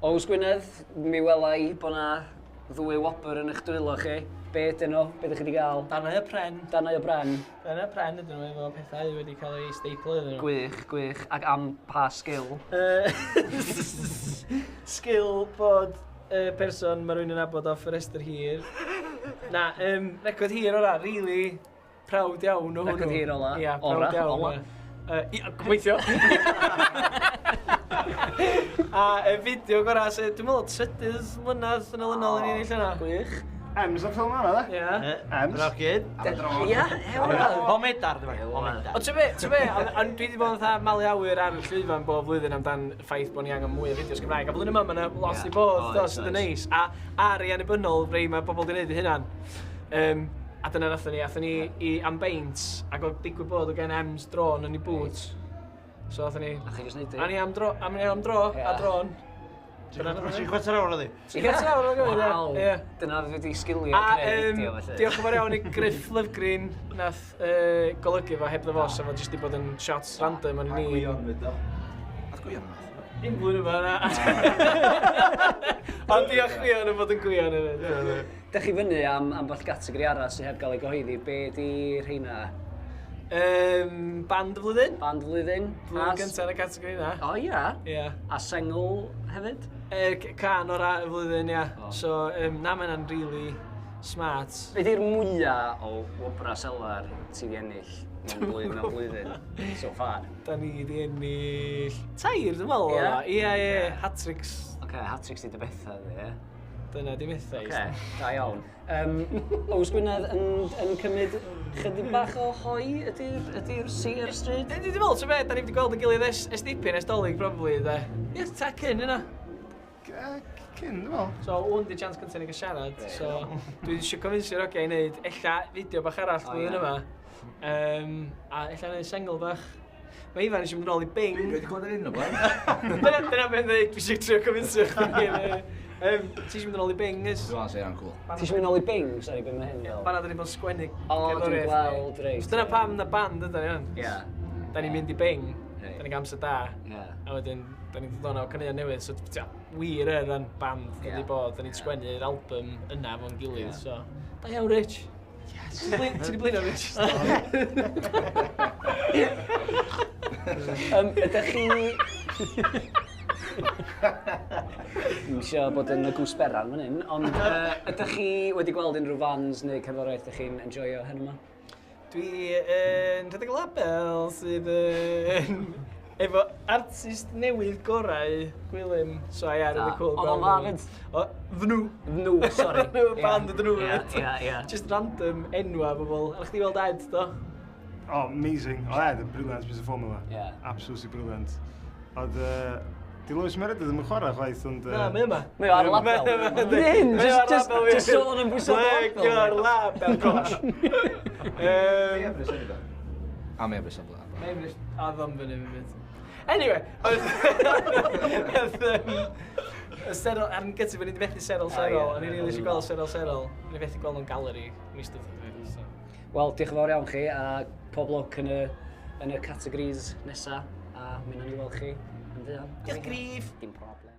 Ows Gwynedd, mi wela i bod 'na ddwy wobr yn eich dwylo chi. Be ydyn nhw? Be ydych chi wedi gael? Darnau o pren. Darnau o bren. Darnau o pren ydyn nhw efo pethau wedi cael eu staplo iddyn nhw. Gwych, gwych. Ac am pa sgil? Sgil bod y person mae rhywun yn nabod off y rhestr hir. Na, um, record hir ora, really proud iawn o hwnnw. Record hir ola. Ia, proud Ora, iawn. ola. Ia, gobeithio. A y fideo gorau, sef, dwi'n meddwl, trydydd mlynedd yn olynol i ni ennill yna. Gwych. Ems am ffilm yma, dde? Ia. Ems. Rocid. Ia, ewa. O medar, dwi'n meddwl. O medar. Ond ti'n be, ti'n be, ond dwi wedi bod yn fatha malu awyr ar y llwyfan bob flwyddyn amdan y ffaith bod ni angen mwy o fideos Cymraeg. A flwyddyn yma, mae yna lot i bod, Oes, do, sydd yn oes. neis. A ar ei annibynnol, rei mae bobl wedi gwneud eu hunan. Um, a dyna nathon ni, athon ni i am beint, ac oedd digwydd bod oedd gen Ems drôn yn ei boots. So athon ni, A chi jyst neud a ni am dro, a ni am dro, a Ie. drôn. Dyna nathon Tri ni. chwarter awr oedd hi. 3 awr oedd o, Waw. ie. Dyna fydd wedi sgiliau A creu yym, fideo felly. diolch yn fawr iawn i Griff Lyfgreen nath golygu fo hebddo fo, sa fo jyst 'di bod yn shots random o'n A ni. Gwion fyd do. Ath Gwion yma. Un blwyddyn yma na. Ond diolch Gwion am fod yn Gwion hefyd. Dych chi fyny am ambell gategori arall sydd heb gael ei gyhoeddi. Be di rheina? Band y flwyddyn? Band y flwyddyn? Flwyddyn gyntaf yn y categori yna. O ia. Ia. A sengl hefyd? Cân ora y flwyddyn, ia. O. So, na, mae hynna'n really smart. Be di'r mwyaf o wobrau selar ti di ennill mewn blwyddyn, mewn blwyddyn so far? Da ni di ennill tair, dwi'n meddwl. Ie? Ie, ie, ie. Hat-tricks. Oce, okay, hat-tricks di dy bethau, di, ie? Dyna di methau. Oce, okay, da iawn. Ows Gwynedd yn cymryd chydig bach o hoi ydy'r ydy sir stryd? Dwi'n meddwl, ti'n beth, da ni wedi gweld yn gilydd ers dipyn, ers Dolig, probably, de. Ie, ta cyn yna. Cyn, dwi'n meddwl. So, hwn di chance cyntaf ni gael siarad. So, dwi eisiau confinsio'r hogia i wneud ella fideo bach arall O, flwyddyn ie. yma. A ella wneud sengl bach. Mae Ifan eisiau mynd yn ôl i Bing. Dwi wedi clywed yr un o blaen. Dyna beth dweud, dwi eisiau trio confinsio chdi. Ti eisiau mynd yn ôl i Bing, ys? Dwi'n meddwl sy'n cool. Ti eisiau mynd nôl i Bing? Sorry, be mae hyn fel? Fanna da ni bod yn sgwennu O, dwi'n gerddoriaeth ni. gweld, reit. So dyna pam na band ydan ni, iawn. Ie. Da ni'n mynd i Bing, Reit. da ni'n gael amser da, a wedyn da ni'n dod o'na o caneuon newydd, so tia, wir yr yn band da ni bod, da ni'n sgwennu'r album yna fo'n gilydd, so. Da iawn, Rich. Yes. Ti 'di blino, Rich? Ydych chi... Dwi'n eisiau bod yn y gwsberan fan hyn, ond ydych chi wedi gweld unrhyw fans neu cerddoriaeth ydych chi'n enjoyo heno yma? Dwi yn rhedeg label sydd yn efo artist newydd gorau Gwilym. So ie, really cool. Oedd o'n dda fyd? O, ddnw. Nhw, sorry. Nhw, band ydyn nhw. Ie, ie, ie. Just random enwa bobl. A chdi weld Ed, do? Oh, amazing. O, Ed yn brilliant bys y ffilm yma. Ie. Absolutely brilliant. Oedd, di Lewis Meredith ddim yn chwarae chwaith, ond... Na, mae yma. Mae o ar y label. Hyn, Mae o ar just, label fi. just sôn am bwysau Mae o ar label, gosh. Mae Emrys hefyd o. A mae Emrys yn Mae Emrys a ddom fyny hefyd. Anyway, oedd y Serol, ar yn gyntaf, o'n i wedi methu Serol Serol, o'n i rili eisiau gweld Serol Serol, o'n i methu gweld nhw'n galeri, mis dwytha fi, so. Wel, diolch yn fawr iawn chi, a pob lwc yn y categories nesa, a mi wnawn ni weld chi yn fuan. Diolch, Griff! Dim problem.